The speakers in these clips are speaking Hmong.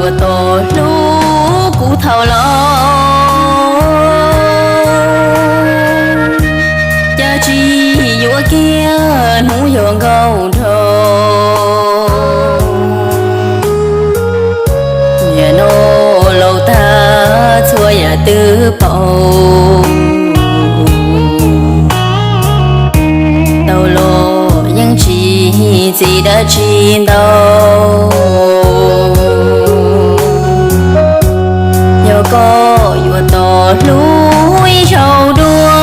Yuav tau hlub kuv thaum laus, cas tsis yuav kiag hnub yuav nkauj nraug. Niam no laus tag txhua yam twb paub, tau los yeej tsis txi dab tsi ntau. Yog koj yuav tau hlub ib zaug dua,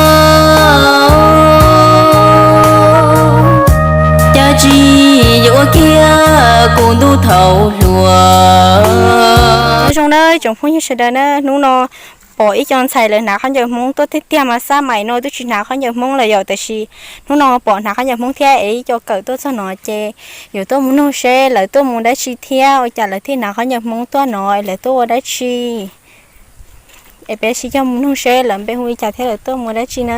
cas tsis yuav kiag kuv ntuj thaum hluas. Nyob zoo na tsoom phooj ywg sawv daws na, hnub no pom ib co ntxhais lawv hnav khaub ncaws Hmoob tuaj tiag tiag mas, xab maim no twb tsis hnav khaub ncaws Hmoob lawm yom, tiam sis hnub no pom hnav khaub ncaws Hmoob thiab es ib co kawm tuaj txog no ces yuav tuaj mus nug seb lawv tuaj mus dab tsi thiab ua cas lawv thiaj hnav khaub ncaws Hmoob tuaj no es lawv tuaj ua dab tsi. Es peb sib cog mus nug seb lawv npe hu li cas thiab lawv tuaj mus dab tsi na.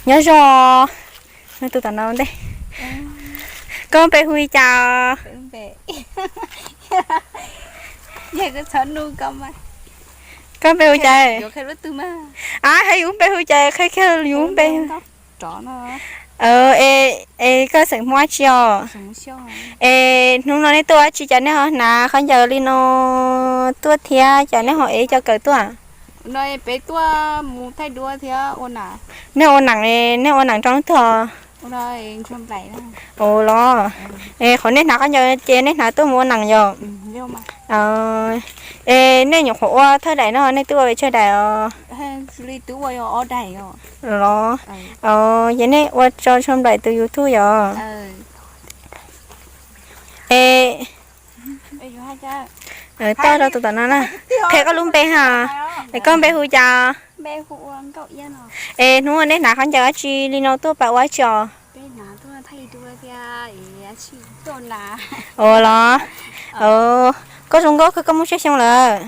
Nyob zoo. Tus tom no ntej, koj npe hu li cas? Koj npe hu cas? Ab, hais yus npe hu cas, qhia kiag yus npe. Es koj xeem Hmoob dab tsi os? Es hnub no nej tuaj ua dab tsi cas nej ho hnav khaub ncaws li no tuaj thiab cas nej ho ev cov kawm tuaj? Nej ua neem, nej ua neem rau leej twg os? Ua los, es qhov nej hnav khaub ncaws ces nej hnav tuaj mus ua neem yom? Es nej nyuam qhuav ua thawj daim no nej twb ua pes tsawg daim os? Los, ces nej ua tso tsho nplaim tus YouTube yom? Es toj rau tus tom no na, qhia koj lub npe ha. Es koj npe hu cas? Es hnub nej hnav khaub ncaws dab tsi li no tuaj pab ua dab tsi os? Ua los, koj zoo nkauj kawg, koj muaj tsawg xyoo lawm?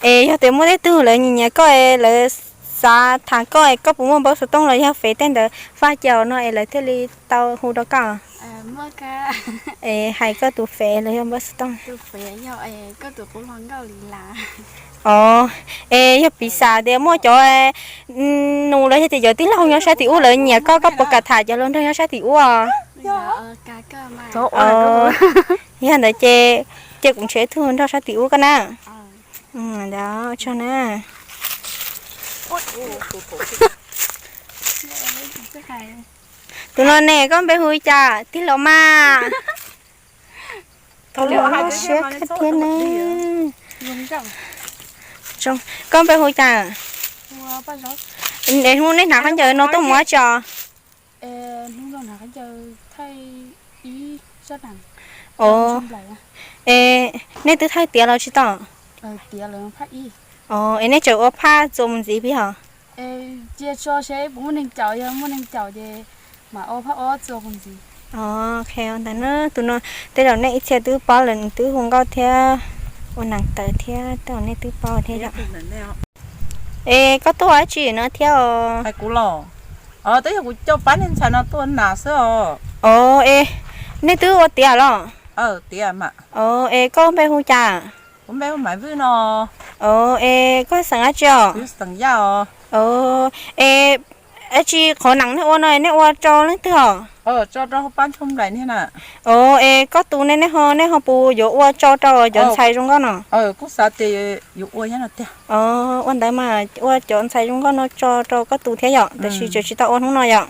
Es yog tias muaj tej tug lawv nyiam nyiam koj es lawv xav tham koj es koj puas muaj npawb xov tooj los yog fev tej ntawd faj caus no es lawv thiaj li tau hu rau koj? Es hais koj tus fev los yog npawb xov tooj. Os, es yog piv xam tias muaj cov nus los yog tias cov tij laug nyob sab tim ub lawv nyiam koj, koj puas kam tham cov hluas nraug nyob sab tim ub os? Yog ntawd ces cia kuv nrhiav ib tug nrog sab tim ub koj na. Ntawd tso na. Tus no ne, koj npe hu li cas tij laug mas? Tau lawm, siab kawg thiab ne. Koj npe hu cas? Es hnub nej hnav khaub ncaws no tuaj mus dab tsi os? Es nej twb thaij tiav los tsis tau? Es nej tseem ua phaj txuas mus ntxiv pib hos? Ntawd na, tus no tej zaum nej ib txhia twb paub lawm, nws twb hu nkauj thiab ua neeg tawv thiab, tej zaum nej twb paub thiab yom. Es koj tuaj ua dab tsi no thiab os? Kuv los, twb yog kuv coj pab niag ntxhais no tuaj nas xwb os. Os, es nej twb ua tiav los? Tiav mas. Os, es koj npe hu cas? Kuv npe hu Maiv Vwj no. Os, es koj xeem dab tsi os? Xeem Yaj os. Os, es dab tsi qhov nees nej ua no nej ua rau leej twg os? Tso rau hauv Pab Ntshoo Nplaim niag na. Os, es koj tus ne, nej ho, nej ho puas yuav ua tso rau cov ntxhais zoo nkauj no? Kuj xav tias yuav ua nyob no tiag. Os, ua ntawd mas ua cov ntxhais zoo nkauj no tso rau koj tus thiab yom, tab sis tseem tsis tau ua hnub no yom. Ua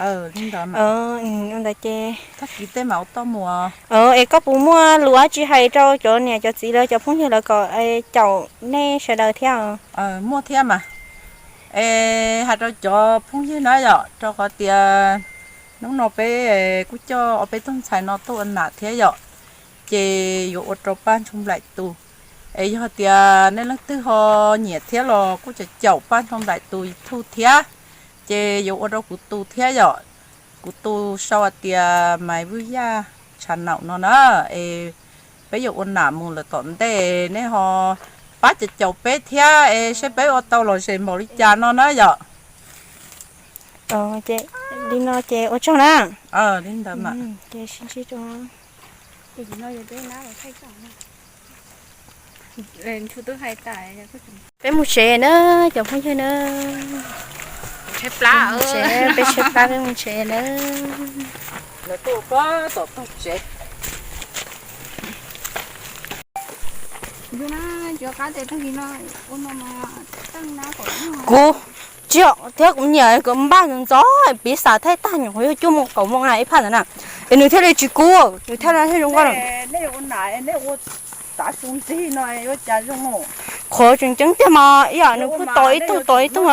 ntawd ces, es koj puas muaj lus dab tsi hais rau cov niam cov txiv lawv cov phooj ywg lawv kom caum nej sawv daws thiab? Muaj thiab mas. Es hais rau cov phooj ywg na yom, rau qhov tias hnub no peb kuj coj ob peb tug ntxhais no tuaj ua nam thiab yom, ces yuav ua rau Pab Ntshoo Nplaim tus. Es yog tias nej leej twg ho nyiam thiab los kuj caum caum Pab Ntshoo Nplaim tus YouTube thiab, ces yuav ua rau kuv tus thiab yom. Kuv tus sau hais tias Maiv Vwj Yaj Tshav Naum no na, es peb yuav ua nam mus lawm tom ntej, nej ho pab caum caum peb thiab es seb peb ua tau lom zem npaum li cas no na yom. Li no ces ua tsaug na. Li ntawd mas. Ces sib ntsib rau. Peb mus tsev na, cov phooj ywg na. Peb tshaib plab, peb mus tsev na. Kuv tsis yog thiab, kuv niam npaj ntxov ntxov, piv xam thaij tag nyuam qhuav yog cuaj moos kaum moos na ib phaj ntawd na, es nws thiaj li tsis kub, nws thiaj li zoo nkauj. Qhov tseem ceeb tiag mas ib yam nws kuj tos ib tug tos ib tug.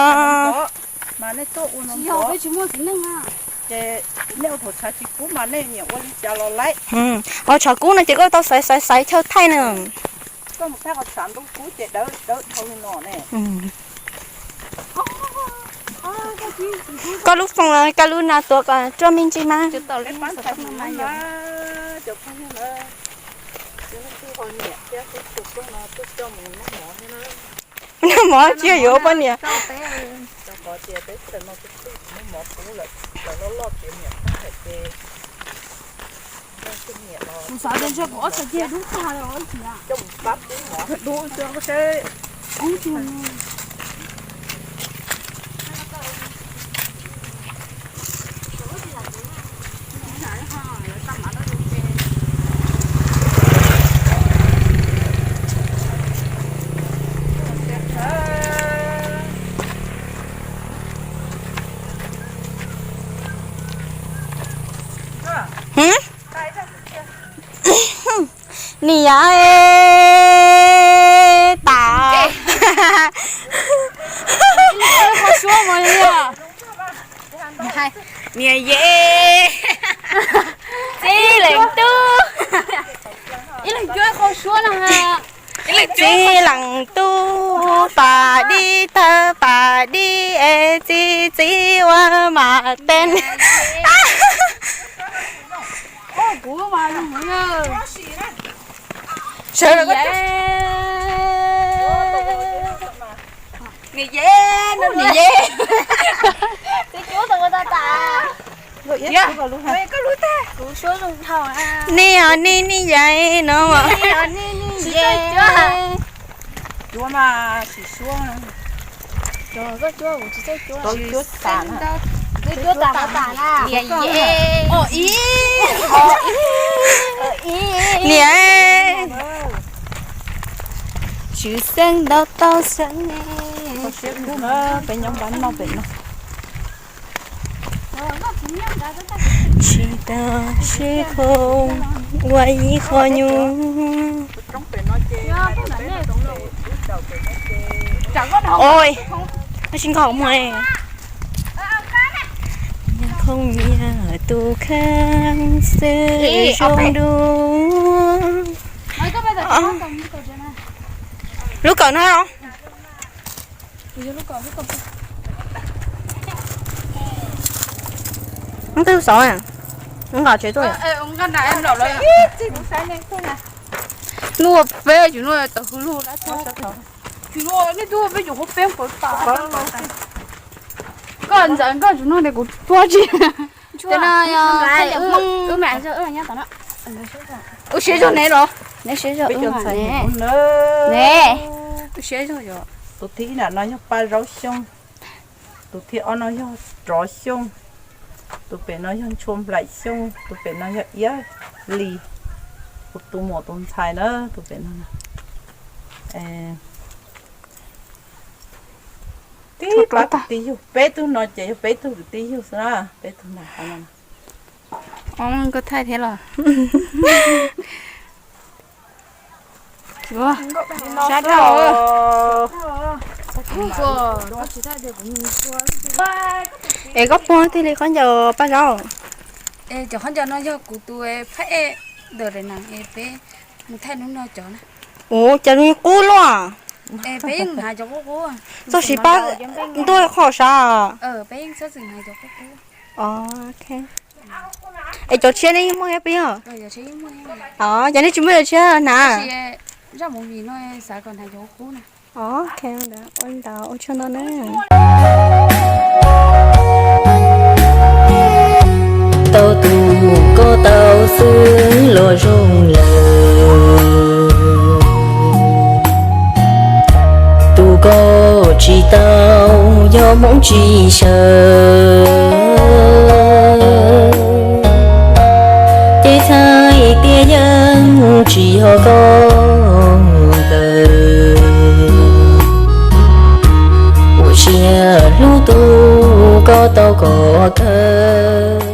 Ho tshav kub no ces koj tau xaiv xaiv xaiv chaw thaij na. Koj lub foos, koj lub nas tuav kom ruaj me ntsis mas. Noj mov tsis yog yuav poj niam. Niam, tas. Niam yej, txiv leej tub, txiv leej tub, pas dib tawg pas dib es txiv txiv ua mas teeb. Niam yej, niam yej, nej os nej nej yej no. Niam, tswv xeeb ntau tau xeeb. Peb nyob npab noj pem no. Tsis tau sib khoo ua ib qho nyuj. Oi, koj tsis nkag mus. Khoo nyiaj tus kheej xwb zoo dua. Lub kawm no los? Twb xov, nqa tsev tuaj. Nuj peb tsis nuj tau hwj lug lab tsis nuj, nej tub peb tsis hub peb pov tas. Koj ntxawm koj tsis nuj ne kuv tuaj tsis. Wb siab zog ne los? Wb siab zog, wb siab zog yog. Tus thib ib nram no yog Paj Zaub Xyooj, tus thib ob no yog Rov Xyooj, tus pem no yog Ntshua Nplaim Xyooj, tus pem no yog Iab Lis, kuv tus muam tus ntxhais na, tus pem no. Tib pab kwv tij yug, peb tug no ces yog peb tug kwv tij yug xwb na, peb tug na. Koj thaij thiab los? Sab dhau. Es koj puag thiaj li khaub ncaws Paj Zaub? Cov khaub ncaws no yog kuv tus phab ej ntawm daim nees es peb mus thaij hnub no cov na. Ua cas zoo qub luaj. Peb yeej hnav cov qub qub. Txoj siv pab ntuj qhov sav. Peb yeej txhob txwm hnav cov qub qub. Es cov tshiab nej yeej muaj thiab peb os? Ces nej tsis muaj cov tshiab hnav? Zaj movie no xav kom hnav cov qub qub na. Ua ntawd ua tsaug ntau na. Tau tus koj tau xwb los zoo lawm. tsis tau yog Hmoob tsis sawv, ces txhais tias yeej tsis yog koj ntawd. Ua siab hlub tus koj tau kom kawg.